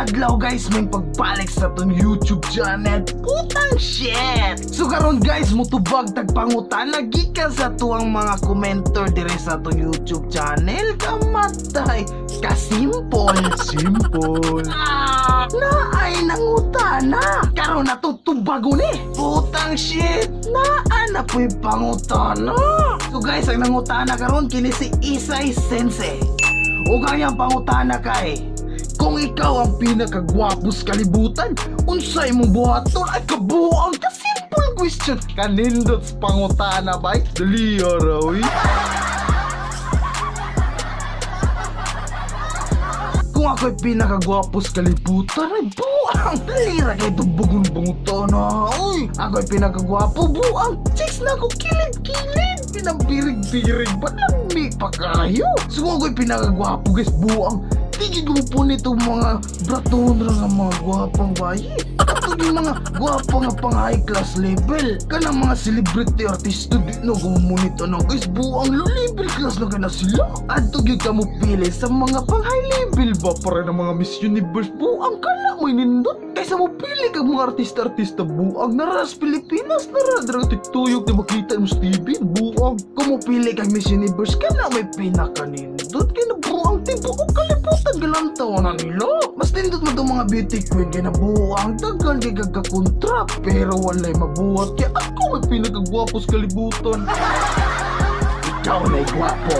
Adlaw guys, may pagbalik sa atong YouTube channel. Putang shit! So karon guys, mutubag tag pangutana gikan sa tuang mga commenter dire sa atong YouTube channel. Kamatay! Kasimple! Simple. Ah, na ay nangutana. Karon na to tubago ni. Putang shit. Naa na po'y pangutana. So guys, ang nangutana karon kini si Isay Sensei. Ug ang iyang pangutana kay, "Kung ikaw ang pinakagwapo sa kalibutan, unsay imong buhaton?" Ay kabuang ka simple question. Kanindot sa pangutana bay. Dali ra oy. Kung ako'y pinakagwapo sa kalibutan, ay buang! Dali ra kay tubugon pangutana. Uy, ako'y pinakagwapo, buang! Chicks na ako kilid-kilid! Pinabirig-birig ba? Lami pa kayo! So kung ako'y pinakagwapo, guys, buang! Tigil ko po nito mga braton ra nga mga gwapang bayi. Ato yung mga gwapa nga pang high class level. Kanang mga celebrity artista di na gumunito na guys, buang low level class na kay na sila. Adto gyud ka mo pili sa mga pang high level ba para ng mga Miss Universe, buang kana mo'y nindot. Kaysa mo pili kag mga artista-artista, buang naras Pilipinas nara dira tiktuyok di makita mo sa TV, buang. Kung mo pili kag Miss Universe, kana may pinakanindot kay nabuang tibuok kalibutan galantaw na nila. Mas nindot mo itong mga beauty queen kay nabuang daghan kay gagakontra pero walay mabuhat kay ako may pinakagwapo sa kalibutan. Ikaw na gwapo.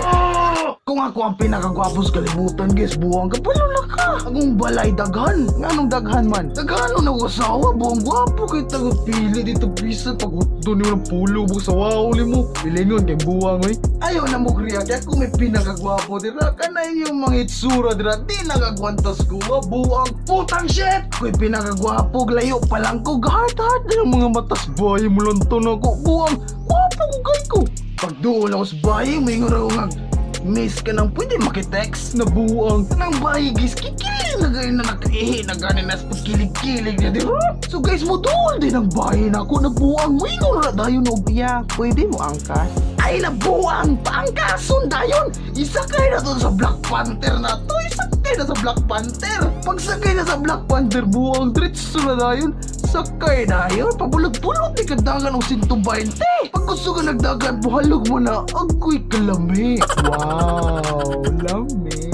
Kung ako ang pinakagwapo sa kalibutan, guys, buwang kapalo na ka. Akong balay daghan. Nganong daghan man? Daghan na ako asawa, buwang gwapo kay tago pili dito bisa pag Doon nimo ng pulo bug sa wow mo. Pilingon kay buang oy. Ayaw na mo kriya kaya kung may pinakagwapo dira kana yung mga itsura dira di nagagwantas ko ah, buwang putang shit. Ko'y pinakagwapo, layo pa lang ko heart heart na yung mga matas Bayi mo lang to na ko. Buwang gwapo ko kay ko. Pag duol ako sa bayi, may ako nga miss ka nang pwede makitext. Na buang. Nang bayi guys, kikilig na gani na nakaihi na gani na sa pagkilig-kilig niya, di ba? So guys, mo duol din ang bayi na ako nabuang mingon na dayon og Yeah, pwede mo angkas. Ay nabuang paangkason dayon. Isakay na to sa Black Panther na to. Isakay na sa Black Panther. Pagsakay na sa Black Panther, buang diretso na dayon. Sakay dayon, pabulot-bulot ni kadagan og 120. Pag gusto ka nagdagan, buhalog mo na, agoy kalami. Wow, lami.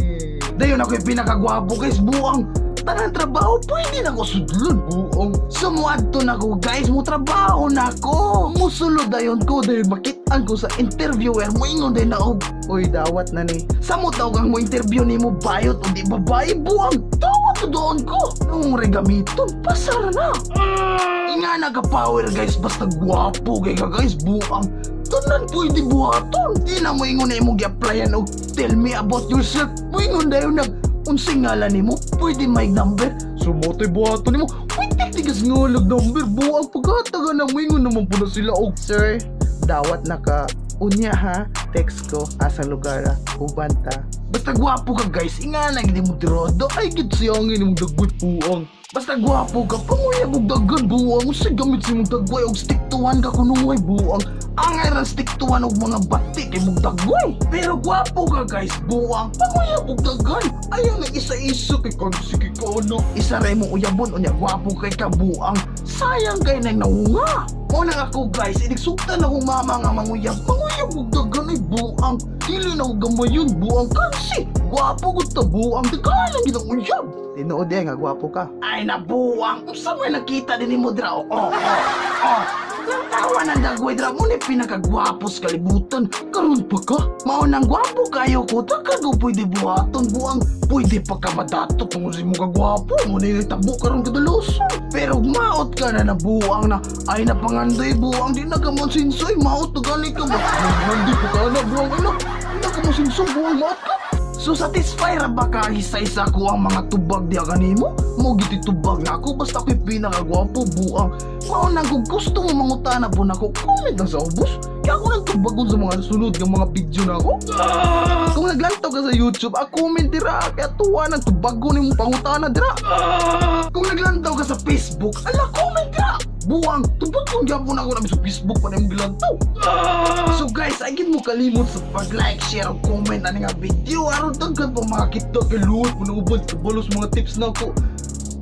Dayon ako yung pinakagwapo guys, buang. Tanang trabaho, pwede na ko sudlon, buong. Sumuadto na ko guys, mo trabaho na ko. Musulod dayon ko, dayon makitaan ko sa interviewer, moingon din na og, Uy, dawat na ni. Samot na og ang mo interview ni mo bayot o di babae, buang. Dawat to doon ko. Nung regamiton, pasar na. Inga nagka-power guys, basta gwapo kay ka guys, buang. Tanan pwede buhaton. Di na mo ingon na imong gi-applyan og "Tell me about yourself." Moingon dayon nag unsay ngalan nimo, pwede may number. Sumotoy buhaton nimo. Pwede tigas ngalag number, buang pagkataga na moingon naman po na sila og Sir, dawat na ka. Unya ha, text ko, asa lugar ah, uban ta. Basta gwapo ka guys, inga na gid mo tirodo ay gid Siyangin imong dagboy buang. Basta gwapo ka, panguyab og daghan buang. Usay gamit sa imong dagway og stick to one ka kunuhay buang. Angay ra stick to one og mga bati kay mong dagway. Pero gwapo ka guys, buang. Panguyab og daghan. Ayaw na isa-isa kay kan sige ka ano. Isa ra imong uyabon unya gwapo kay ka buang. Sayang kay nang naunga. Mo nang ako guys, inigsugtan akong mama nga manguyab. Manguyab og daghan ay buang. Dili na og gamayon buang kansi. Gwapo gud ta buang. Daghan lang gid ang uyab. Tinuod eh, nga gwapo ka. Ay nabuwang, unsa may nakita din nimo dira? Oh. Lantawa ng dagway dira mo ni pinakagwapo sa kalibutan. Karon pa ka? Mao nang gwapo kayo ko, daghan ko pwede buhaton buang. Pwede pa ka madato tungod sa imong kagwapo. Mo ni tabo karon kadaloson. Pero maot ka na nabuang na ay napangandoy buang di na ka sinsoy maot na gani ka ba? Hindi pa ka na buang ano. Di na ka sinsoy buang maot ka. So satisfy ra ba ka isa-isa ko ang mga tubag diya kanimo? Mo gititubag na ako basta ako'y pinakagwapo buang. Mao nang kung gusto mo mangutana po nako, comment lang sa ubos. Kaya ako nang tubagon sa mga sunod nga mga video na ako. Kung naglantaw ka sa YouTube, a comment dira kaya tuwa nang tubagon nimo pangutana dira. Kung naglantaw ka sa Facebook, ala comment dira. Buang, tubagon gyapon ako na sa Facebook pa nimo gilantaw. So guys, ay gid mo kalimot sa pag-like, share, ug comment ani nga video aron daghan pa makakita Kay luot mo na ubad kabalo sa mga tips nako.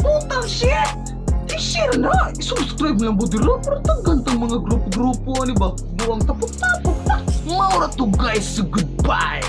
Putang shit! I-share na! I-subscribe lang mo dira para taggantang mga grupo-grupo, ani ba? Buang tapok-tapok pa! Mao ra to, guys, so goodbye!